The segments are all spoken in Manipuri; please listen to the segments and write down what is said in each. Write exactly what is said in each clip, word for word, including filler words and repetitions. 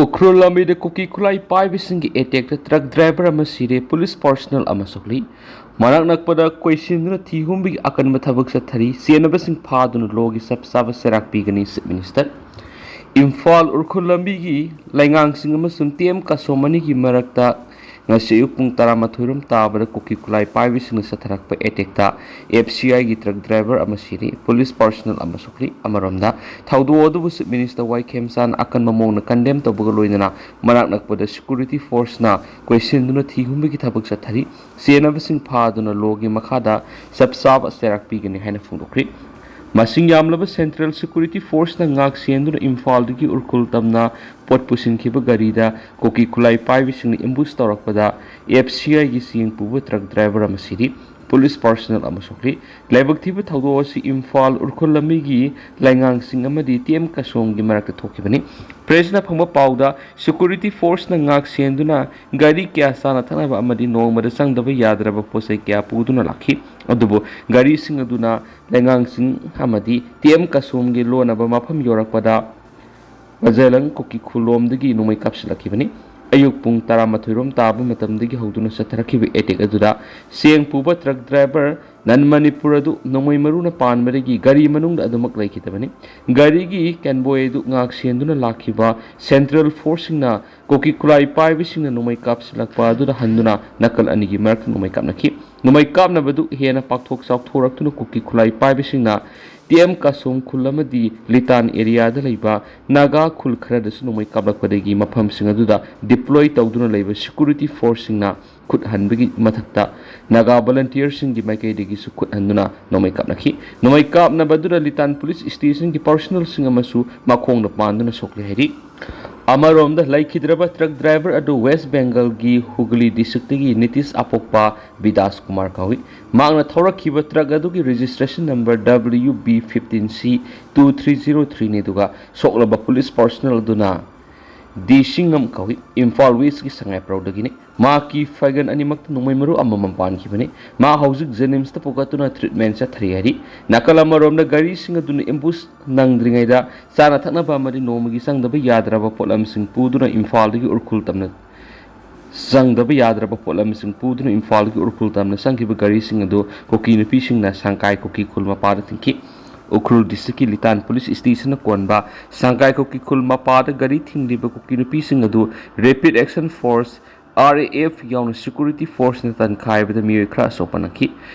ꯎꯈ꯭ꯔꯨꯜ ꯂꯝꯕꯤꯗ ꯀꯨꯀꯤ ꯈꯨꯠꯂꯥꯏ ꯄꯥꯏꯕꯁꯤꯡꯒꯤ ꯑꯦꯇꯦꯛꯇ ꯇ꯭ꯔꯛ ꯗ꯭ꯔꯥꯏꯚꯔ ꯑꯃ ꯁꯤꯔꯦ, ꯄꯨꯂꯤꯁ ꯄꯥꯔꯁꯣꯅꯦꯜ ꯑꯃ ꯁꯣꯛꯂꯤ꯫ ꯃꯅꯥꯛ ꯅꯛꯄꯗ ꯀꯣꯏꯁꯤꯟꯗꯨꯅ ꯊꯤ ꯍꯨꯝꯕꯒꯤ ꯑꯀꯟꯕ ꯊꯕꯛ ꯆꯠꯊꯔꯤ꯫ ꯆꯦꯟꯅꯕꯁꯤꯡ ꯐꯥꯗꯨꯅ ꯂꯣꯒꯤ ꯆꯞ ꯆꯥꯕ ꯆꯩꯔꯥꯛ ꯄꯤꯒꯅꯤ, ꯆꯤꯐ ꯃꯤꯅꯤꯁꯇꯔ꯫ ꯏꯝꯐꯥꯜ ꯎꯈ꯭ꯔꯨꯜ ꯂꯝꯕꯤꯒꯤ ꯂꯩꯉꯥꯡꯁꯤꯡ ꯑꯃꯁꯨꯡ ꯇꯤ ꯑꯦꯝ ꯀꯥꯁꯣꯝ ꯑꯅꯤꯒꯤ ꯃꯔꯛꯇ ꯉꯁꯤ ꯑꯌꯨꯛ ꯄꯨꯡ ꯇꯔꯥꯃꯥꯊꯣꯏ ꯔꯣꯝ ꯇꯥꯕꯗ ꯀꯨꯀꯤ ꯈꯨꯠꯂꯥꯏ ꯄꯥꯏꯕꯁꯤꯡꯅ ꯆꯠꯊꯔꯛꯄ ꯑꯦꯇꯦꯛꯇ ꯑꯦꯐ ꯁꯤ ꯑꯥꯏꯒꯤ ꯇ꯭ꯔꯛ ꯗ꯭ꯔꯥꯏꯚꯔ ꯑꯃ ꯁꯤꯔꯤ, ꯄꯨꯂꯤꯁ ꯄꯥꯔꯁꯣꯅꯦꯜ ꯑꯃ ꯁꯣꯛꯂꯤ꯫ ꯑꯃꯔꯣꯝꯗ, ꯊꯧꯗꯣꯛ ꯑꯗꯨꯕꯨ ꯆꯤꯐ ꯃꯤꯅꯤꯁꯇꯔ ꯋꯥꯏ ꯈꯦꯝꯆꯥꯟ ꯑꯀꯟꯕ ꯃꯑꯣꯡꯗ ꯀꯟꯗꯦꯝ ꯇꯧꯕꯒ ꯂꯣꯏꯅꯅ ꯃꯅꯥꯛ ꯅꯛꯄꯗ ꯁꯦꯀ꯭ꯌꯨꯔꯤꯇꯤ ꯐꯣꯔꯁꯅ ꯀꯣꯏꯁꯤꯟꯗꯨꯅ ꯊꯤ ꯍꯨꯝꯕꯒꯤ ꯊꯕꯛ ꯆꯠꯊꯔꯤ꯫ ꯆꯦꯟꯅꯕꯁꯤꯡ ꯐꯥꯗꯨꯅ ꯂꯣꯒꯤ ꯃꯈꯥꯗ ꯆꯞ ꯆꯥꯕ ꯆꯩꯔꯥꯛ ꯄꯤꯒꯅꯤ ꯍꯥꯏꯅ ꯐꯣꯡꯗꯣꯛꯈ꯭ꯔꯤ꯫ ꯃꯁꯤꯡ ꯌꯥꯝꯂꯕ ꯁꯦꯟꯇ꯭ꯔꯦꯜ ꯁꯦꯀ꯭ꯌꯨꯔꯤꯇꯤ ꯐꯣꯔꯁꯅ ꯉꯥꯛ ꯁꯦꯟꯗꯨꯅ ꯏꯝꯐꯥꯜꯗꯒꯤ ꯎꯈ꯭ꯔꯨꯜ ꯇꯝꯅ ꯄꯣꯠ ꯄꯨꯁꯤꯟꯈꯤꯕ ꯒꯥꯔꯤꯗ ꯀꯨꯀꯤ ꯈꯨꯠꯂꯥꯏ ꯄꯥꯏꯕꯁꯤꯡꯅ ꯑꯦꯝꯕꯨꯁ ꯇꯧꯔꯛꯄꯗ ꯑꯦꯐ ꯁꯤ ꯑꯥꯏꯒꯤ ꯆꯦꯡ ꯄꯨꯕ ꯇ꯭ꯔꯛ ꯗ꯭ꯔꯥꯏꯚꯔ ꯑꯃ ꯁꯤꯔꯤ, ꯄꯨꯂꯤꯁ ꯄꯥꯔꯁꯣꯅꯦꯜ ꯑꯃ ꯁꯣꯛꯂꯤ꯫ ꯂꯥꯏꯕꯛ ꯊꯤꯕ ꯊꯧꯗꯣꯛ ꯑꯁꯤ ꯏꯝꯐꯥꯜ ꯎꯈ꯭ꯔꯨꯜ ꯂꯝꯕꯤꯒꯤ ꯂꯩꯉꯥꯡꯁꯤꯡ ꯑꯃꯗꯤ ꯇꯤ ꯑꯦꯝ ꯀꯥꯁꯣꯝꯒꯤ ꯃꯔꯛꯇ ꯊꯣꯛꯈꯤꯕꯅꯤ꯫ ꯄ꯭ꯔꯦꯁꯅ ꯐꯪꯕ ꯄꯥꯎꯗ, ꯁꯦꯀ꯭ꯌꯨꯔꯤꯇꯤ ꯐꯣꯔꯁꯅ ꯉꯥꯛ ꯁꯦꯟꯗꯨꯅ ꯒꯥꯔꯤ ꯀꯌꯥ ꯆꯥꯅ ꯊꯛꯅꯕ ꯑꯃꯗꯤ ꯅꯣꯡꯃꯗ ꯆꯪꯗꯕ ꯌꯥꯗ꯭ꯔꯕ ꯄꯣꯠꯆꯩ ꯀꯌꯥ ꯄꯨꯗꯨꯅ ꯂꯥꯛꯈꯤ꯫ ꯑꯗꯨꯕꯨ ꯒꯥꯔꯤꯁꯤꯡ ꯑꯗꯨꯅ ꯂꯩꯉꯥꯡꯁꯤꯡ ꯑꯃꯗꯤ ꯇꯤ ꯑꯦꯝ ꯀꯥꯁꯣꯝꯒꯤ ꯂꯣꯟꯅꯕ ꯃꯐꯝ ꯌꯧꯔꯛꯄꯗ ꯕꯖꯦꯂꯪ ꯀꯨꯀꯤ ꯈꯨꯜꯂꯣꯝꯗꯒꯤ ꯅꯣꯡꯃꯩ ꯀꯥꯞꯁꯤꯜꯂꯛꯈꯤꯕꯅꯤ꯫ ꯑꯌꯨꯛ ꯄꯨꯡ ꯇꯔꯥꯃꯥꯊꯣꯏ ꯔꯣꯝ ꯇꯥꯕ ꯃꯇꯝꯗꯒꯤ ꯍꯧꯗꯨꯅ ꯆꯠꯊꯔꯛꯈꯤꯕ ꯑꯦꯇꯦꯛ ꯑꯗꯨꯗ ꯆꯦꯡ ꯄꯨꯕ ꯇ꯭ꯔꯛ ꯗ꯭ꯔꯥꯏꯚꯔ ꯅꯟ ꯃꯅꯤꯄꯨꯔ ꯑꯗꯨ ꯅꯣꯡꯃꯩ ꯃꯔꯨꯅ ꯄꯥꯟꯕꯗꯒꯤ ꯒꯥꯔꯤ ꯃꯅꯨꯡꯗ ꯑꯗꯨꯃꯛ ꯂꯩꯈꯤꯗꯕꯅꯤ꯫ ꯒꯥꯔꯤꯒꯤ ꯀꯦꯟꯕꯣꯏ ꯑꯗꯨ ꯉꯥꯛ ꯁꯦꯟꯗꯨꯅ ꯂꯥꯛꯈꯤꯕ ꯁꯦꯟꯇ꯭ꯔꯦꯜ ꯐꯣꯔꯁꯁꯤꯡꯅ ꯀꯨꯀꯤ ꯈꯨꯠꯂꯥꯏ ꯄꯥꯏꯕꯁꯤꯡꯅ ꯅꯣꯡꯃꯩ ꯀꯥꯞꯁꯤꯜꯂꯛꯄ ꯑꯗꯨꯗ ꯍꯟꯗꯨꯅ ꯅꯥꯀꯜ ꯑꯅꯤꯒꯤ ꯃꯔꯛꯇ ꯅꯣꯡꯃꯩ ꯀꯥꯞꯅꯈꯤ꯫ ꯅꯣꯡꯃꯩ ꯀꯥꯞꯅꯕꯗꯨ ꯍꯦꯟꯅ ꯄꯥꯛꯊꯣꯛ ꯆꯥꯎꯊꯣꯔꯛꯇꯨꯅ ꯀꯨꯀꯤ ꯈꯨꯠꯂꯥꯏ ꯄꯥꯏꯕꯁꯤꯡꯅ ꯇꯤ ꯑꯦꯝ ꯀꯥꯁꯣꯝ ꯈꯨꯜ ꯑꯃꯗꯤ ꯂꯤꯇꯥꯟ ꯑꯦꯔꯤꯌꯥꯗ ꯂꯩꯕ ꯅꯥꯒꯥ ꯈꯨꯜ ꯈꯔꯗꯁꯨ ꯅꯣꯡꯃꯩ ꯀꯥꯞꯂꯛꯄꯗꯒꯤ ꯃꯐꯝꯁꯤꯡ ꯑꯗꯨꯗ ꯗꯤꯄ꯭ꯂꯣꯏ ꯇꯧꯗꯨꯅ ꯂꯩꯕ ꯁꯦꯀ꯭ꯌꯨꯔꯤꯇꯤ ꯐꯣꯔꯁꯁꯤꯡꯅ ꯈꯨꯠ ꯍꯟꯕꯒꯤ ꯃꯊꯛꯇ ꯅꯥꯒꯥ ꯚꯣꯂꯨꯟꯇꯤꯌꯔꯁꯤꯡꯒꯤ ꯃꯥꯏꯀꯩꯗꯒꯤꯁꯨ ꯈꯨꯠ ꯍꯟꯗꯨꯅ ꯅꯣꯡꯃꯩ ꯀꯥꯞꯅꯈꯤ꯫ ꯅꯣꯡꯃꯩ ꯀꯥꯞꯅꯕ ꯑꯗꯨꯗ ꯂꯤꯇꯥꯟ ꯄꯨꯂꯤꯁ ꯁ꯭ꯇꯦꯁꯟꯒꯤ ꯄꯥꯔꯁꯣꯅꯦꯜꯁꯤꯡ ꯑꯃꯁꯨ ꯃꯈꯣꯡꯗ ꯄꯥꯟꯗꯨꯅ ꯁꯣꯛꯂꯦ ꯍꯥꯏꯔꯤ꯫ ꯑꯃꯔꯣꯝꯗ, ꯂꯩꯈꯤꯗ꯭ꯔꯕ ꯇ꯭ꯔꯛ ꯗ꯭ꯔꯥꯏꯚꯔ ꯑꯗꯨ ꯋꯦꯁ ꯕꯦꯡꯒꯜꯒꯤ ꯍꯨꯒꯂꯤ ꯗꯤꯁꯇ꯭ꯔꯤꯛꯇꯒꯤ ꯅꯤꯇꯤꯁ ꯑꯄꯣꯛꯄ ꯕꯤꯗꯥꯁ ꯀꯨꯃꯥꯔ ꯀꯧꯏ꯫ ꯃꯍꯥꯛꯅ ꯊꯧꯔꯛꯈꯤꯕ ꯇ꯭ꯔꯛ ꯑꯗꯨꯒꯤ registration number W B fifteen ꯁꯤ ꯇꯨ ꯊ꯭ꯔꯤ ꯖꯤꯔꯣ ꯊ꯭ꯔꯤꯅꯤ, ꯑꯗꯨꯒ ꯁꯣꯛꯂꯕ ꯄꯨꯂꯤꯁ ꯄꯥꯔꯁꯣꯅꯦꯜ ꯑꯗꯨꯅ ꯗꯤ ꯁꯤꯡꯉꯝ ꯀꯧꯏ꯫ ꯏꯝꯐꯥꯜ ꯋꯦꯁꯀꯤ ꯁꯉꯥꯏꯄ꯭ꯔꯧꯗꯒꯤꯅꯤ꯫ ꯃꯍꯥꯛꯀꯤ ꯐꯥꯏꯒꯟ ꯑꯅꯤꯃꯛꯇ ꯅꯣꯡꯃꯩ ꯃꯔꯨ ꯑꯃꯃꯝ ꯄꯥꯟꯈꯤꯕꯅꯤ꯫ ꯃꯥ ꯍꯧꯖꯤꯛ ꯖꯦꯅꯤꯝꯁꯇ ꯄꯨꯈꯠꯇꯨꯅ ꯇ꯭ꯔꯤꯠꯃꯦꯟ ꯆꯠꯊꯔꯤ ꯍꯥꯏꯔꯤ꯫ ꯅꯥꯀꯜ ꯑꯃꯔꯣꯝꯗ ꯒꯥꯔꯤꯁꯤꯡ ꯑꯗꯨꯅ ꯑꯦꯝꯕꯨꯁ ꯅꯪꯗ꯭ꯔꯤꯉꯩꯗ ꯆꯥꯅ ꯊꯛꯅꯕ ꯑꯃꯗꯤ ꯅꯣꯡꯃꯒꯤ ꯆꯪꯗꯕ ꯌꯥꯗ꯭ꯔꯕ ꯄꯣꯠꯂꯝꯁꯤꯡ ꯄꯨꯗꯨꯅ ꯏꯝꯐꯥꯜꯗꯒꯤ ꯎꯔꯈꯨꯜ ꯇꯝꯅ ꯆꯪꯗꯕ ꯌꯥꯗ꯭ꯔꯕ ꯄꯣꯠꯂꯝꯁꯤꯡ ꯄꯨꯗꯨꯅ ꯏꯝꯐꯥꯜꯗꯒꯤ ꯎꯔꯈꯨꯜ ꯇꯝꯅ ꯆꯪꯈꯤꯕ ꯒꯥꯔꯤꯁꯤꯡ ꯑꯗꯨ ꯀꯨꯀꯤ ꯅꯨꯄꯤꯁꯤꯡꯅ ꯁꯪꯀꯥꯏ ꯀꯨꯀꯤ ꯈꯨꯜ ꯃꯄꯥꯗ ꯊꯤꯡꯈꯤ꯫ ꯎꯈ꯭ꯔꯨꯜ ꯗꯤꯁꯇ꯭ꯔꯤꯛꯀꯤ ꯂꯤꯇꯥꯟ ꯄꯨꯂꯤꯁ ꯁ꯭ꯇꯦꯁꯟꯅ ꯀꯣꯟꯕ ꯁꯪꯀꯥꯏ ꯀꯨꯀꯤ ꯈꯨꯜ ꯃꯄꯥꯗ ꯒꯥꯔꯤ ꯊꯤꯡꯂꯤꯕ ꯀꯨꯀꯤ ꯅꯨꯄꯤꯁꯤꯡ ꯑꯗꯨ rapid action force, R A F, ꯌꯥꯎꯅ ꯁꯦꯀ꯭ꯌꯨꯔꯤꯇꯤ ꯐꯣꯔꯁꯅ ꯇꯟꯈꯥꯏꯕꯗ ꯃꯤꯑꯣꯏ ꯈꯔ ꯑꯁꯣꯛꯄ ꯅꯪꯈꯤ꯫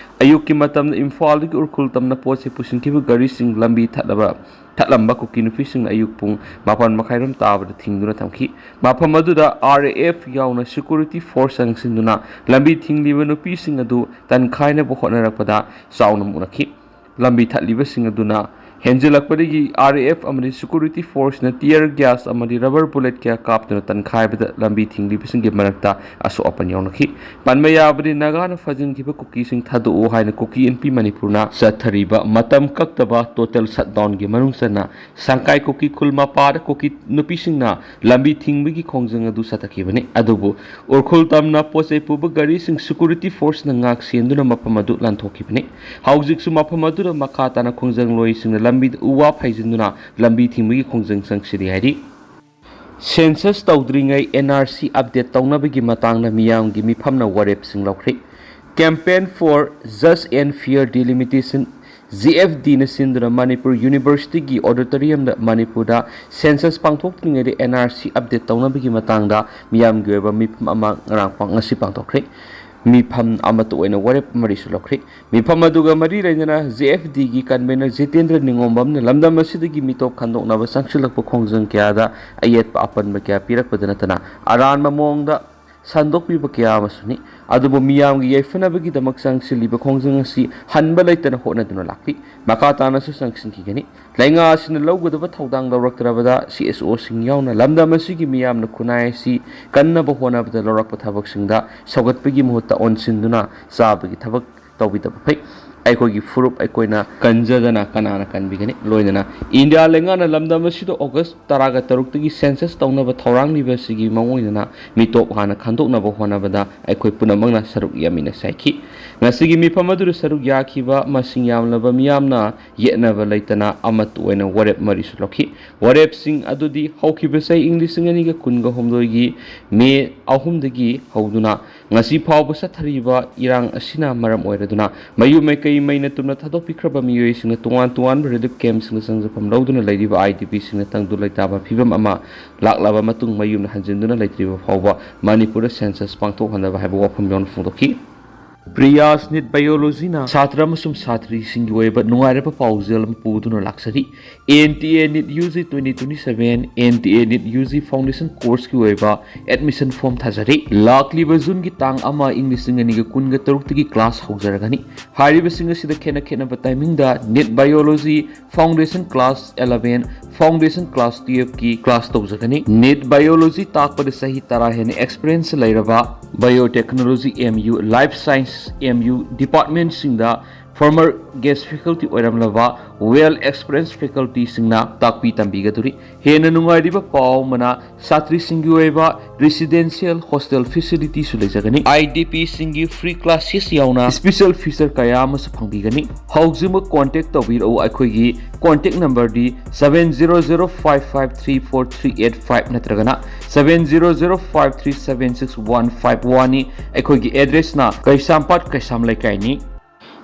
ꯑꯌꯨꯛꯀꯤ ꯃꯇꯝꯗ ꯏꯝꯐꯥꯜꯗꯒꯤ ꯎꯈ꯭ꯔꯨꯜ ꯇꯝꯅ ꯄꯣꯠ ꯆꯩ ꯄꯨꯁꯤꯟꯈꯤꯕ ꯒꯥꯔꯤꯁꯤꯡ ꯂꯝꯕꯤ ꯊꯠꯂꯕ ꯊꯠꯂꯝꯕ ꯀꯨꯀꯤ ꯅꯨꯄꯤꯁꯤꯡꯅ ꯑꯌꯨꯛ ꯄꯨꯡ ꯃꯥꯄꯟ ꯃꯈꯥꯏꯔꯣꯝ ꯇꯥꯕꯗ ꯊꯤꯡꯗꯨꯅ ꯊꯝꯈꯤ꯫ ꯃꯐꯝ ꯑꯗꯨꯗ ꯑꯥꯔ ꯑꯦ ꯑꯦꯐ ꯌꯥꯎꯅ ꯁꯦꯀ꯭ꯌꯨꯔꯤꯇꯤ ꯐꯣꯔꯁ ꯆꯪꯁꯤꯟꯗꯨꯅ ꯂꯝꯕꯤ ꯊꯤꯡꯂꯤꯕ ꯅꯨꯄꯤꯁꯤꯡ ꯑꯗꯨ ꯇꯟꯈꯥꯏꯅꯕ ꯍꯣꯠꯅꯔꯛꯄꯗ ꯆꯥꯎꯅ ꯃꯨꯛꯅꯈꯤ꯫ ꯂꯝꯕꯤ ꯊꯠꯂꯤꯕꯁꯤꯡ ꯑꯗꯨꯅ ꯍꯦꯟꯖꯤꯜꯂꯛꯄꯗꯒꯤ ꯑꯥꯔ ꯑꯦ ꯑꯦꯐ ꯑꯃꯗꯤ ꯁꯦꯀ꯭ꯌꯨꯔꯤꯇꯤ ꯐꯣꯔꯁꯅ ꯇꯤꯌꯔ ꯒ꯭ꯌꯥꯁ ꯑꯃꯗꯤ ꯔꯕꯔ ꯕꯨꯂꯦꯠ ꯀꯌꯥ ꯀꯥꯞꯇꯨꯅ ꯇꯟꯈꯥꯏꯕꯗ ꯂꯝꯕꯤ ꯊꯤꯡꯂꯤꯕꯁꯤꯡꯒꯤ ꯃꯔꯛꯇ ꯑꯁꯣꯛ ꯑꯄꯟ ꯌꯥꯎꯅꯈꯤ꯫ ꯄꯟꯕ ꯌꯥꯕꯗꯤ, ꯅꯥꯒꯥꯅ ꯐꯥꯖꯤꯟꯈꯤꯕ ꯀꯨꯀꯤꯁꯤꯡ ꯊꯥꯗꯣꯛꯎ ꯍꯥꯏꯅ ꯀꯨꯀꯤ ꯑꯦꯟ ꯄꯤ ꯃꯅꯤꯄꯨꯔꯅ ꯆꯠꯊꯔꯤꯕ ꯃꯇꯝ ꯀꯛꯇꯕ ꯇꯣꯇꯦꯜ ꯁꯠꯗꯥꯎꯟꯒꯤ ꯃꯅꯨꯡ ꯆꯟꯅ ꯁꯪꯀꯥꯏ ꯀꯨꯀꯤ ꯈꯨꯜ ꯃꯄꯥꯗ ꯀꯨꯀꯤ ꯅꯨꯄꯤꯁꯤꯡꯅ ꯂꯝꯕꯤ ꯊꯤꯡꯕꯒꯤ ꯈꯣꯡꯖꯪ ꯑꯗꯨ ꯆꯠꯊꯈꯤꯕꯅꯤ꯫ ꯑꯗꯨꯕꯨ ꯎꯔꯈꯨꯜ ꯇꯝꯅ ꯄꯣꯠ ꯆꯩ ꯄꯨꯕ ꯒꯥꯔꯤꯁꯤꯡ ꯁꯦꯀ꯭ꯌꯨꯔꯤꯇꯤ ꯐꯣꯔꯁꯅ ꯉꯥꯛ ꯁꯦꯟꯗꯨꯅ ꯃꯐꯝ ꯑꯗꯨ ꯂꯥꯟꯊꯣꯛꯈꯤꯕꯅꯤ꯫ ꯍꯧꯖꯤꯛꯁꯨ ꯃꯐꯝ ꯑꯗꯨꯗ ꯃꯈꯥ ꯇꯥꯅ ꯈꯣꯡꯖꯪꯂꯣꯏꯁꯤꯡꯅ ꯂꯝꯕꯤꯗ ꯎ ꯋꯥ ꯐꯩꯖꯤꯟꯗꯨꯅ ꯂꯝꯕꯤ ꯊꯤꯡꯕꯒꯤ ꯈꯣꯡꯖꯪ ꯆꯪꯁꯤꯜꯂꯤ ꯍꯥꯏꯔꯤ꯫ ꯁꯦꯟꯁꯁ ꯇꯧꯗ꯭ꯔꯤꯉꯩ ꯑꯦꯟ ꯑꯥꯔ ꯁꯤ ꯑꯞꯗꯦꯠ ꯇꯧꯅꯕꯒꯤ ꯃꯇꯥꯡꯗ ꯃꯤꯌꯥꯝꯒꯤ ꯃꯤꯐꯝꯅ ꯋꯥꯔꯦꯞꯁꯤꯡ ꯂꯧꯈ꯭ꯔꯦ꯫ Campaign for Just and Fair Delimitation, G F ꯗꯤꯅ ꯁꯤꯟꯗꯨꯅ ꯃꯅꯤꯄꯨꯔ ꯌꯨꯅꯤꯚꯔꯁꯤꯇꯤꯒꯤ ꯑꯣꯗꯤꯇꯣꯔꯤꯌꯝꯗ ꯃꯅꯤꯄꯨꯔꯗ ꯁꯦꯟꯁꯁ ꯄꯥꯡꯊꯣꯛꯇ꯭ꯔꯤꯉꯩꯗ ꯑꯦꯟ ꯑꯥꯔ ꯁꯤ ꯑꯞꯗꯦꯠ ꯇꯧꯅꯕꯒꯤ ꯃꯇꯥꯡꯗ ꯃꯤꯌꯥꯝꯒꯤ ꯑꯣꯏꯕ ꯃꯤꯐꯝ ꯑꯃ ꯉꯔꯥꯡ ꯄꯥꯡ-, ꯉꯁꯤ ꯄꯥꯡꯊꯣꯛꯈ꯭ꯔꯦ꯫ ꯃꯤꯐꯝ ꯑꯃꯠꯇ ꯑꯣꯏꯅ ꯋꯥꯔꯦꯞ ꯃꯔꯤꯁꯨ ꯂꯧꯈ꯭ꯔꯦ꯫ ꯃꯤꯐꯝ ꯑꯗꯨꯒ ꯃꯔꯤ ꯂꯩꯅꯅ ꯖꯦ ꯑꯦꯐ ꯗꯤꯒꯤ ꯀꯟꯚꯦꯅꯔ ꯖꯤꯇꯦꯟꯗ꯭ꯔ ꯅꯤꯉꯣꯝꯕꯝꯅ ꯂꯝꯗꯝ ꯑꯁꯤꯗꯒꯤ ꯃꯤꯇꯣꯞ ꯈꯟꯗꯣꯛꯅꯕ ꯆꯪꯁꯤꯜꯂꯛꯄ ꯈꯣꯡꯖꯪ ꯀꯌꯥꯗ ꯑꯌꯦꯠꯄ ꯑꯄꯟꯕ ꯀꯌꯥ ꯄꯤꯔꯛꯄꯗ ꯅꯠꯇꯅ ꯑꯔꯥꯟꯕ ꯃꯑꯣꯡꯗ ꯁꯟꯗꯣꯛꯄꯤꯕ ꯀꯌꯥ ꯑꯃꯁꯨꯅꯤ꯫ ꯑꯗꯨꯕꯨ ꯃꯤꯌꯥꯝꯒꯤ ꯌꯥꯏꯐꯅꯕꯒꯤꯗꯃꯛ ꯆꯪꯁꯤꯜꯂꯤꯕ ꯈꯣꯡꯖꯪ ꯑꯁꯤ ꯍꯟꯕ ꯂꯩꯇꯅ ꯍꯣꯠꯅꯗꯨꯅ ꯂꯥꯛꯂꯤ꯫ ꯃꯈꯥ ꯇꯥꯅꯁꯨ ꯆꯪꯁꯤꯟꯈꯤꯒꯅꯤ꯫ ꯂꯩꯉꯥꯛ ꯑꯁꯤꯅ ꯂꯧꯒꯗꯕ ꯊꯧꯗꯥꯡ ꯂꯧꯔꯛꯇ꯭ꯔꯕꯗ ꯁꯤ ꯑꯦꯁ ꯑꯣꯁꯤꯡ ꯌꯥꯎꯅ ꯂꯝꯗꯝ ꯑꯁꯤꯒꯤ ꯃꯤꯌꯥꯝꯅ ꯈꯨꯟꯅꯥꯏ ꯑꯁꯤ ꯀꯟꯅꯕ ꯍꯣꯠꯅꯕꯗ ꯂꯧꯔꯛꯄ ꯊꯕꯛꯁꯤꯡꯗ ꯁꯧꯒꯠꯄꯒꯤ ꯃꯍꯨꯠꯇ ꯑꯣꯟꯁꯤꯟꯗꯨꯅ ꯆꯥꯕꯒꯤ ꯊꯕꯛ ꯇꯧꯕꯤꯗꯕ ꯐꯩ꯫ ꯑꯩꯈꯣꯏꯒꯤ ꯐꯨꯔꯨꯞ ꯑꯩꯈꯣꯏꯅ ꯀꯟꯖꯗꯅ ꯀꯅꯥꯅ ꯀꯟꯕꯤꯒꯅꯤ? ꯂꯣꯏꯅꯅ ꯏꯟꯗꯤꯌꯥ ꯂꯩꯉꯥꯛꯅ ꯂꯝꯗꯝ ꯑꯁꯤꯗ ꯑꯣꯒꯁ ꯇꯔꯥꯒ ꯇꯔꯨꯛꯇꯒꯤ ꯁꯦꯟꯁꯁ ꯇꯧꯅꯕ ꯊꯧꯔꯥꯡꯂꯤꯕ ꯑꯁꯤꯒꯤ ꯃꯑꯣꯡ ꯏꯟꯗꯅ ꯃꯤꯇꯣꯞ ꯍꯥꯟꯅ ꯈꯟꯗꯣꯛꯅꯕ ꯍꯣꯠꯅꯕꯗ ꯑꯩꯈꯣꯏ ꯄꯨꯝꯅꯃꯛꯅ ꯁꯔꯨꯛ ꯌꯥꯃꯤꯟꯅꯁꯤ ꯍꯥꯏꯈꯤ꯫ ꯉꯁꯤꯒꯤ ꯃꯤꯐꯝ ꯑꯗꯨꯗ ꯁꯔꯨꯛ ꯌꯥꯈꯤꯕ ꯃꯁꯤꯡ ꯌꯥꯝꯂꯕ ꯃꯤꯌꯥꯝꯅ ꯌꯦꯠꯅꯕ ꯂꯩꯇꯅ ꯑꯃꯠꯇ ꯑꯣꯏꯅ ꯋꯥꯔꯦꯞ ꯃꯔꯤꯁꯨ ꯂꯧꯈꯤ꯫ ꯋꯥꯔꯦꯞꯁꯤꯡ ꯑꯗꯨꯗꯤ ꯍꯧꯈꯤꯕ ꯆꯍꯤ ꯏꯪ ꯂꯤꯁꯤꯡ ꯑꯅꯤꯒ ꯀꯨꯟꯒ ꯍꯨꯝꯗꯣꯏꯒꯤ ꯃꯦ ꯑꯍꯨꯝꯗꯒꯤ ꯍꯧꯗꯨꯅ ꯉꯁꯤ ꯐꯥꯎꯕ ꯆꯠꯊꯔꯤꯕ ꯏꯔꯥꯡ ꯑꯁꯤꯅ ꯃꯔꯝ ꯑꯣꯏꯔꯗꯨꯅ ꯃꯌꯨꯝ ꯃꯩꯀꯩ ꯃꯩꯅ ꯇꯨꯝꯅ ꯊꯥꯗꯣꯛꯄꯤꯈ꯭ꯔꯕ ꯃꯤꯑꯣꯏꯁꯤꯡꯅ ꯇꯣꯉꯥꯟ ꯇꯣꯉꯥꯟꯕ ꯔꯤꯂꯤꯐ ꯀꯦꯝꯞꯁꯤꯡꯗ ꯆꯪꯖꯐꯝ ꯂꯧꯗꯨꯅ ꯂꯩꯔꯤꯕ ꯑꯥꯏ ꯗꯤ ꯄꯤꯁꯤꯡꯅ ꯇꯪꯗꯨ ꯂꯩꯇꯥꯕ ꯐꯤꯕꯝ ꯑꯃ ꯂꯥꯛꯂꯕ ꯃꯇꯨꯡ ꯃꯌꯨꯝꯗ ꯍꯟꯖꯤꯟꯗꯨꯅ ꯂꯩꯇ꯭ꯔꯤꯕ ꯐꯥꯎꯕ ꯃꯅꯤꯄꯨꯔꯗ ꯁꯦꯟꯁꯁ ꯄꯥꯡꯊꯣꯛꯍꯟꯅꯕ ꯍꯥꯏꯕ ꯋꯥꯐꯝ ꯌꯥꯎꯅ ꯐꯣꯡꯗꯣꯛꯈꯤ꯫ ꯄ꯭ꯔꯤꯌꯥꯁ ꯅꯤꯠ ꯕꯥꯏꯑꯣꯂꯣꯖꯤꯅ ꯁꯥꯇ꯭ꯔ ꯑꯃꯁꯨꯡ ꯁꯥꯇ꯭ꯔꯤꯁꯤꯡꯒꯤ ꯑꯣꯏꯕ ꯅꯨꯡꯉꯥꯏꯔꯕ ꯄꯥꯎꯖꯦꯜ ꯑꯃ ꯄꯨꯗꯨꯅ ꯂꯥꯛꯆꯔꯤ꯫ N T A NEET U G twenty twenty seven, N T A NEET U G foundation ꯀꯣꯔꯁꯀꯤ ꯑꯣꯏꯕ ꯑꯦꯗꯃꯤꯁꯟ ꯐꯣꯔꯝ ꯊꯥꯖꯔꯤ꯫ ꯂꯥꯛꯂꯤꯕ ꯖꯨꯟꯒꯤ ꯇꯥꯡ ꯑꯃ, ꯏꯪ ꯂꯤꯁꯤꯡ ꯑꯅꯤꯒ ꯀꯨꯟꯒ ꯇꯔꯨꯛꯇꯒꯤ ꯀ꯭ꯂꯥꯁ ꯍꯧꯖꯔꯒꯅꯤ꯫ ꯍꯥꯏꯔꯤꯕꯁꯤꯡ ꯑꯁꯤꯗ ꯈꯦꯠꯅ ꯈꯦꯠꯅꯕ ꯇꯥꯏꯃꯤꯡꯗ NEET biology foundation class eleven, foundation class twelve ꯀꯤ ꯀ꯭ꯂꯥꯁ ꯇꯧꯖꯒꯅꯤ꯫ ꯅꯤꯠ ꯕꯥꯏꯑꯣꯂꯣꯖꯤ ꯇꯥꯛꯄꯗ ꯆꯍꯤ ꯇꯔꯥ ꯍꯦꯟꯅ ꯑꯦꯛꯁꯄꯤꯔꯤꯌꯦꯟꯁ ꯂꯩꯔꯕ biotechnology M U, life science M U ꯗꯤꯄꯥꯔꯠꯃꯦꯟꯁꯤꯡꯗ ꯐꯣꯔꯃꯔ ꯒꯦꯁ ꯐꯦꯀꯜꯇꯤ ꯑꯣꯏꯔꯝꯂꯕ ꯋꯦꯜ ꯑꯦꯛꯁꯄꯤꯔꯤꯌꯦꯟꯁ ꯐꯦꯀꯜꯇꯤꯁꯤꯡꯅ ꯇꯥꯛꯄꯤ ꯇꯝꯕꯤꯒꯗꯧꯔꯤ꯫ ꯍꯦꯟꯅ ꯅꯨꯡꯉꯥꯏꯔꯤꯕ ꯄꯥꯎ ꯑꯃꯅ, ꯁꯥꯇ꯭ꯔꯤꯁꯤꯡꯒꯤ ꯑꯣꯏꯕ ꯔꯦꯁꯤꯗꯦꯟꯁꯤꯌꯦꯜ ꯍꯣꯁꯇꯦꯜ ꯐꯦꯁꯤꯂꯤꯇꯤꯁꯨ ꯂꯩꯖꯒꯅꯤ꯫ ꯑꯥꯏ ꯗꯤ ꯄꯤꯁꯤꯡꯒꯤ ꯐ꯭ꯔꯤ ꯀ꯭ꯂꯥꯁꯦꯁ ꯌꯥꯎꯅ ꯁ꯭ꯄꯦꯁꯦꯜ ꯐꯤꯆꯔ ꯀꯌꯥ ꯑꯃꯁꯨ ꯐꯪꯕꯤꯒꯅꯤ꯫ ꯍꯧꯖꯤꯛꯃꯛ ꯀꯣꯟꯇꯦꯛ ꯇꯧꯕꯤꯔꯛꯎ꯫ ꯑꯩꯈꯣꯏꯒꯤ contact ꯅꯝꯕꯔꯗꯤ seven zero zero five five three four three eight five ꯅꯠꯇ꯭ꯔꯒꯅ seven zero zero five three seven six one five one ꯅꯤ꯫ ꯑꯩꯈꯣꯏꯒꯤ ꯑꯦꯗ꯭ꯔꯦꯁꯅ ꯀꯩꯁꯥꯝꯄꯥꯠ ꯀꯩꯁꯥꯝ ꯂꯩꯀꯥꯏꯅꯤ꯫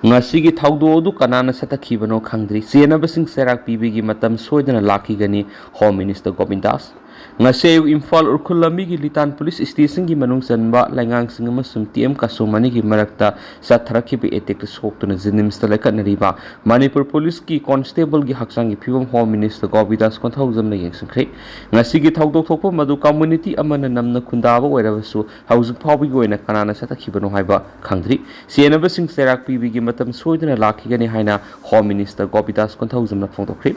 ꯉꯁꯤꯒꯤ ꯊꯧꯗꯣꯛ ꯑꯗꯨ ꯀꯅꯥꯅ ꯁꯊꯠꯈꯤꯕꯅꯣ ꯈꯪꯗ꯭ꯔꯤ꯫ ꯆꯦꯟꯅꯕꯁꯤꯡ ꯆꯩꯔꯥꯛ ꯄꯤꯕꯒꯤ ꯃꯇꯝ ꯁꯣꯏꯗꯅ ꯂꯥꯛꯈꯤꯒꯅꯤ, ꯍꯣꯝ ꯃꯤꯅꯤꯁꯇꯔ ꯒꯣꯕꯤꯟꯗꯥꯁ꯫ ꯉꯁꯤ ꯑꯌꯨꯛ ꯏꯝꯐꯥꯜ ꯎꯈ꯭ꯔꯨꯜ ꯂꯝꯕꯤꯒꯤ ꯂꯤꯇꯥꯟ ꯄꯨꯂꯤꯁ ꯁ꯭ꯇꯦꯁꯟꯒꯤ ꯃꯅꯨꯡ ꯆꯟꯕ ꯂꯩꯉꯥꯡꯁꯤꯡ ꯑꯃꯁꯨꯡ ꯇꯤ ꯑꯦꯝ ꯀꯥꯁꯣꯃꯅꯤꯒꯤ ꯃꯔꯛꯇ ꯆꯠꯊꯔꯛꯈꯤꯕ ꯑꯦꯇꯦꯛꯇ ꯁꯣꯛꯇꯨꯅ ꯖꯦꯅꯤꯝꯁꯇ ꯂꯩꯈꯠꯅꯔꯤꯕ ꯃꯅꯤꯄꯨꯔ ꯄꯨꯂꯤꯁꯀꯤ ꯀꯣꯟꯁꯇꯦꯕꯜꯒꯤ ꯍꯛꯆꯥꯡꯒꯤ ꯐꯤꯕꯝ ꯍꯣꯝ ꯃꯤꯅꯤꯁꯇꯔ ꯒꯣꯕꯤꯟꯗꯥꯁ ꯀꯣꯟꯊꯧꯖꯝꯅ ꯌꯦꯡꯁꯤꯟꯈ꯭ꯔꯦ꯫ ꯉꯁꯤꯒꯤ ꯊꯧꯗꯣꯛ ꯊꯣꯛꯄ ꯃꯗꯨ ꯀꯝꯃꯨꯅꯤꯇꯤ ꯑꯃꯅ ꯅꯝꯅ ꯈꯨꯟꯗꯥꯕ ꯑꯣꯏꯔꯕꯁꯨ, ꯍꯧꯖꯤꯛ ꯐꯥꯎꯕꯒꯤ ꯑꯣꯏꯅ ꯀꯅꯥꯅ ꯆꯠꯊꯈꯤꯕꯅꯣ ꯍꯥꯏꯕ ꯈꯪꯗ꯭ꯔꯤ꯫ ꯆꯦꯟꯅꯕꯁꯤꯡ ꯆꯩꯔꯥꯛ ꯄꯤꯕꯒꯤ ꯃꯇꯝ ꯁꯣꯏꯗꯅ ꯂꯥꯛꯈꯤꯒꯅꯤ ꯍꯥꯏꯅ ꯍꯣꯝ ꯃꯤꯅꯤꯁꯇꯔ ꯒꯣꯕꯤꯟꯗꯥꯁ ꯀꯣꯟꯊꯧꯖꯝꯅ ꯐꯣꯡꯗꯣꯛꯈ꯭ꯔꯦ꯫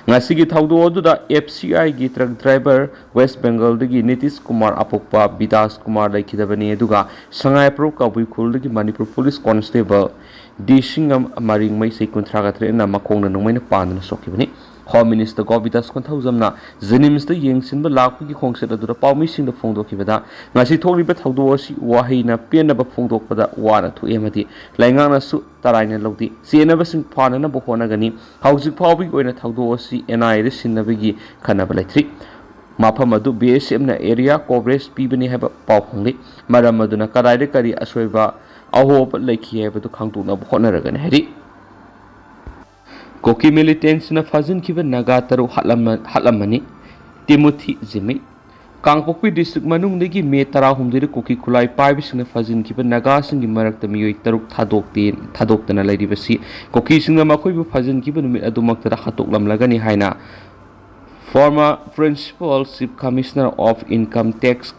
ꯉꯁꯤꯒꯤ ꯊꯧꯗꯣꯛ ꯑꯗꯨꯗ ꯑꯦꯐ ꯁꯤ ꯑꯥꯏꯒꯤ ꯇ꯭ꯔꯛ ꯗ꯭ꯔꯥꯏꯚꯔ ꯋꯦꯁ ꯕꯦꯡꯒꯜꯗꯒꯤ ꯅꯤꯇꯤꯁ ꯀꯨꯃꯥꯔ ꯑꯄꯣꯛꯄ ꯕꯤꯗꯥꯁ ꯀꯨꯃꯥꯔ ꯂꯩꯈꯤꯗꯕꯅꯤ, ꯑꯗꯨꯒ ꯁꯉꯥꯏꯄ꯭ꯔꯧ ꯀꯕꯨꯏ ꯈꯨꯜꯗꯒꯤ ꯃꯅꯤꯄꯨꯔ ꯄꯨꯂꯤꯁ ꯀꯣꯟꯁꯇꯦꯕꯜ ꯗꯤ ꯁꯤꯡꯉꯝ ꯃꯔꯤꯡꯃꯩ ꯆꯍꯤ ꯀꯨꯟꯊ꯭ꯔꯥꯒ ꯇꯔꯦꯠꯅ ꯃꯈꯣꯡꯗ ꯅꯣꯡꯃꯩꯅ ꯄꯥꯟꯗꯨꯅ ꯁꯣꯛꯈꯤꯕꯅꯤ꯫ ꯍꯣꯝ ꯃꯤꯅꯤꯁꯇꯔ ꯒꯣꯕꯤꯟꯗꯥꯁ ꯀꯣꯟꯊꯧꯖꯝꯅ ꯖꯦꯅꯤꯝꯁꯇ ꯌꯦꯡꯁꯤꯟꯕ ꯂꯥꯛꯄꯒꯤ ꯈꯣꯡꯆꯠ ꯑꯗꯨꯗ ꯄꯥꯎꯃꯤꯁꯤꯡꯗ ꯐꯣꯡꯗꯣꯛꯈꯤꯕꯗ, ꯉꯁꯤ ꯊꯣꯛꯂꯤꯕ ꯊꯧꯗꯣꯛ ꯑꯁꯤ ꯋꯥꯍꯩꯅ ꯄꯦꯟꯅꯕ ꯐꯣꯡꯗꯣꯛꯄꯗ ꯋꯥꯅ ꯊꯣꯛꯑꯦ ꯑꯃꯗꯤ ꯂꯩꯉꯥꯛꯅꯁꯨ ꯇꯔꯥꯏꯅ ꯂꯧꯗꯦ꯫ ꯆꯦꯟꯅꯕꯁꯤꯡ ꯐꯥꯅꯅꯕ ꯍꯣꯠꯅꯒꯅꯤ꯫ ꯍꯧꯖꯤꯛ ꯐꯥꯎꯕꯒꯤ ꯑꯣꯏꯅ ꯊꯧꯗꯣꯛ ꯑꯁꯤ ꯑꯦꯟ ꯑꯥꯏ ꯑꯦꯗ ꯁꯤꯟꯅꯕꯒꯤ ꯈꯟꯅꯕ ꯂꯩꯇ꯭ꯔꯤ꯫ ꯃꯐꯝ ꯑꯗꯨ ꯕꯤ ꯑꯦꯁ ꯑꯦꯐꯅ ꯑꯦꯔꯤꯌꯥ ꯀꯣꯚꯔꯦꯖ ꯄꯤꯕꯅꯤ ꯍꯥꯏꯕ ꯄꯥꯎ ꯐꯪꯂꯤ꯫ ꯃꯔꯝ ꯑꯗꯨꯅ ꯀꯗꯥꯏꯗ ꯀꯔꯤ ꯑꯁꯣꯏꯕ ꯑꯍꯣꯕ ꯂꯩꯈꯤ ꯍꯥꯏꯕꯗꯨ ꯈꯪꯗꯣꯛꯅꯕ ꯍꯣꯠꯅꯔꯒꯅꯤ ꯍꯥꯏꯔꯤ꯫ ꯀꯨꯀꯤ ꯃꯤꯂꯤꯇꯦꯟꯁꯤꯅ ꯐꯥꯖꯤꯟꯈꯤꯕ ꯅꯥꯒꯥ ꯇꯔꯨꯛ ꯍꯥꯠꯂꯝꯃ-, ꯍꯥꯠꯂꯝꯃꯅꯤ꯫ ꯇꯤꯃꯣꯊꯤ ꯖꯤꯃꯤꯛ꯫ ꯀꯥꯡꯄꯣꯛꯄꯤ ꯗꯤꯁꯇ꯭ꯔꯤꯛ ꯃꯅꯨꯡꯗꯒꯤ ꯃꯦ ꯇꯔꯥꯍꯨꯝꯗꯣꯏꯗ ꯀꯨꯀꯤ ꯈꯨꯠꯂꯥꯏ ꯄꯥꯏꯕꯁꯤꯡꯅ ꯐꯥꯖꯤꯟꯈꯤꯕ ꯅꯥꯒꯥꯁꯤꯡꯒꯤ ꯃꯔꯛꯇ ꯃꯤꯑꯣꯏ ꯇꯔꯨꯛ ꯊꯥꯗꯣꯛꯇꯦ-, ꯊꯥꯗꯣꯛꯇꯅ ꯂꯩꯔꯤꯕꯁꯤ ꯀꯨꯀꯤꯁꯤꯡꯅ ꯃꯈꯣꯏꯕꯨ ꯐꯥꯖꯤꯟꯈꯤꯕ ꯅꯨꯃꯤꯠ ꯑꯗꯨꯃꯛꯇꯗ ꯍꯥꯠꯇꯣꯛꯂꯝꯂꯒꯅꯤ ꯍꯥꯏꯅ former Principal Chief Commissioner of Income Tax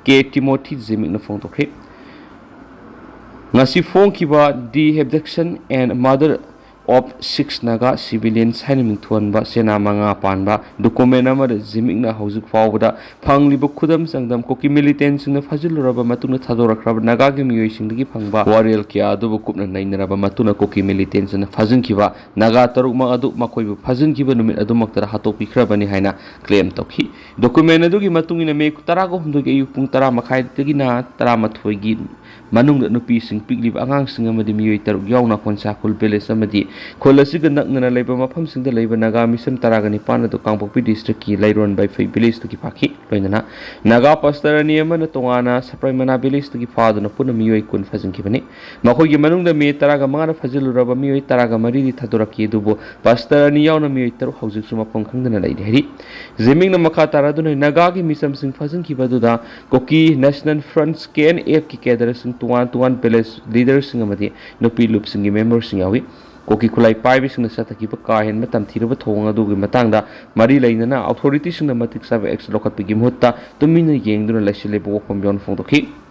ꯀꯦ ꯇꯤꯃꯣꯊꯤ ꯖꯤꯃꯤꯛꯅ ꯐꯣꯡꯗꯣꯛꯈ꯭ꯔꯦ꯫ ꯉꯁꯤ ꯐꯣꯡꯈꯤꯕ The Abduction and Murder of Six Naga Civilians ꯍꯥꯏꯅ ꯃꯤꯡꯊꯣꯟꯕ ꯆꯦꯅꯥ ꯃꯉꯥ ꯄꯥꯟꯕ ꯗꯣꯀꯨꯃꯦꯟ ꯑꯃꯗ ꯖꯤꯃꯤꯛꯅ ꯍꯧꯖꯤꯛ ꯐꯥꯎꯕꯗ ꯐꯪꯂꯤꯕ ꯈꯨꯗꯝ ꯆꯥꯡꯗꯝ ꯀꯨꯀꯤ ꯃꯤꯂꯤꯇꯦꯟꯁꯤꯡꯅ ꯐꯥꯖꯤꯜꯂꯨꯔꯕ ꯃꯇꯨꯡꯗ ꯊꯥꯗꯣꯔꯛꯈ꯭ꯔꯕ ꯅꯥꯒꯥꯒꯤ ꯃꯤꯑꯣꯏꯁꯤꯡꯗꯒꯤ ꯐꯪꯕ ꯋꯥꯔꯦꯜ ꯀꯌꯥ ꯑꯗꯨꯕꯨ ꯀꯨꯞꯅ ꯅꯩꯅꯔꯕ ꯃꯇꯨꯡꯗ ꯀꯨꯀꯤ ꯃꯤꯂꯤꯇꯦꯟꯁꯤꯡꯅ ꯐꯥꯖꯤꯟꯈꯤꯕ ꯅꯥꯒꯥ ꯇꯔꯨꯛꯃꯛ ꯑꯗꯨ ꯃꯈꯣꯏꯕꯨ ꯐꯥꯖꯤꯟꯈꯤꯕ ꯅꯨꯃꯤꯠ ꯑꯗꯨꯃꯛꯇꯗ ꯍꯥꯠꯇꯣꯛꯄꯤꯈ꯭ꯔꯕꯅꯤ ꯍꯥꯏꯅ ꯀ꯭ꯂꯦꯝ ꯇꯧꯈꯤ꯫ ꯗꯣꯀꯨꯃꯦꯟ ꯑꯗꯨꯒꯤ ꯃꯇꯨꯡ ꯏꯟꯅ ꯃꯦ ꯇꯔꯥꯒ ꯍꯨꯝꯗꯣꯏꯒꯤ ꯑꯌꯨꯛ ꯄꯨꯡ ꯇꯔꯥ ꯃꯈꯥꯏꯗꯒꯤꯅ ꯇꯔꯥꯃꯥꯊꯣꯏꯒꯤ ꯃꯅꯨꯡꯗ ꯅꯨꯄꯤꯁꯤꯡ, ꯄꯤꯛꯂꯤꯕ ꯑꯉꯥꯡꯁꯤꯡ ꯑꯃꯗꯤ ꯃꯤꯑꯣꯏ ꯇꯔꯨꯛ ꯌꯥꯎꯅ ꯍꯣꯟꯁꯥꯈꯨꯜ ꯚꯤꯂꯦꯖ ꯑꯃꯗꯤ ꯈꯨꯜ ꯑꯁꯤꯒ ꯅꯛꯅꯅ ꯂꯩꯕ ꯃꯐꯝꯁꯤꯡꯗ ꯂꯩꯕ ꯅꯥꯒꯥ ꯃꯤꯁꯝ ꯇꯔꯥꯒ ꯅꯤꯄꯥꯟ ꯑꯗꯨ ꯀꯥꯡꯄꯣꯛꯄꯤ ꯗꯤꯁꯇ꯭ꯔꯤꯛꯀꯤ ꯂꯩꯔꯣꯟ ꯕꯩꯐꯩ ꯚꯤꯂꯦꯖꯇꯒꯤ ꯐꯥꯈꯤ꯫ ꯂꯣꯏꯅꯅ ꯅꯥꯒꯥ ꯄꯥꯁꯇꯔ ꯑꯅꯤ ꯑꯃꯅ ꯇꯣꯉꯥꯟꯅ ꯁꯄ꯭ꯔꯥꯏꯃꯅꯥ ꯚꯤꯂꯦꯖꯇꯒꯤ ꯐꯥꯗꯨꯅ ꯄꯨꯟꯅ ꯃꯤꯑꯣꯏ ꯀꯨꯟ ꯐꯥꯖꯤꯟꯈꯤꯕꯅꯤ꯫ ꯃꯈꯣꯏꯒꯤ ꯃꯅꯨꯡꯗ ꯃꯦ ꯇꯔꯥꯒ ꯃꯉꯥꯗ ꯐꯥꯖꯤꯜꯂꯨꯔꯕ ꯃꯤꯑꯣꯏ ꯇꯔꯥꯒ ꯃꯔꯤꯗꯤ ꯊꯥꯗꯣꯔꯛꯈꯤ, ꯑꯗꯨꯕꯨ ꯄꯥꯁꯇꯔ ꯑꯅꯤ ꯌꯥꯎꯅ ꯃꯤꯑꯣꯏ ꯇꯔꯨꯛ ꯍꯧꯖꯤꯛꯁꯨ ꯃꯐꯝ ꯈꯪꯗꯅ ꯂꯩꯔꯤ ꯍꯥꯏꯔꯤ꯫ ꯖꯤꯃꯤꯡꯅ ꯃꯈꯥ ꯇꯥꯔꯗꯨꯅ ꯅꯥꯒꯥꯒꯤ ꯃꯤꯆꯝꯁꯤꯡ ꯐꯥꯖꯤꯟꯈꯤꯕ ꯑꯗꯨꯗ ꯀꯨꯀꯤ ꯅꯦꯁꯅꯦꯜ ꯐ꯭ꯔꯟꯠ, ꯀꯦ ꯑꯦꯟ ꯑꯦꯐꯀꯤ ꯀꯦꯗꯔꯁꯤꯡ, ꯇꯣꯉꯥꯟ ꯇꯣꯉꯥꯟ ꯚꯤꯂꯦꯖ ꯂꯤꯗꯔꯁꯤꯡ ꯑꯃꯗꯤ ꯅꯨꯄꯤ ꯂꯨꯞꯁꯤꯡꯒꯤ ꯃꯦꯝꯕꯔꯁꯤꯡ ꯌꯥꯎꯏ꯫ ꯀꯨꯀꯤ ꯈꯨꯠꯂꯥꯏ ꯄꯥꯏꯕꯁꯤꯡꯅ ꯆꯠꯊꯈꯤꯕ ꯀꯥ ꯍꯦꯟꯕ ꯇꯝꯊꯤꯔꯕ ꯊꯧꯑꯣꯡ ꯑꯗꯨꯒꯤ ꯃꯇꯥꯡꯗ ꯃꯔꯤ ꯂꯩꯅꯅ ꯑꯣꯊꯣꯔꯤꯇꯤꯁꯤꯡꯅ ꯃꯇꯤꯛ ꯆꯥꯕ ꯑꯦꯛꯁꯟ ꯂꯧꯈꯠꯄꯒꯤ ꯃꯍꯨꯠꯇ ꯇꯨꯃꯤꯟꯅ ꯌꯦꯡꯗꯨꯅ ꯂꯩꯁꯤꯜꯂꯦꯕ ꯋꯥꯐꯝ ꯌꯥꯎꯅ ꯐꯣꯡꯗꯣꯛꯈꯤ꯫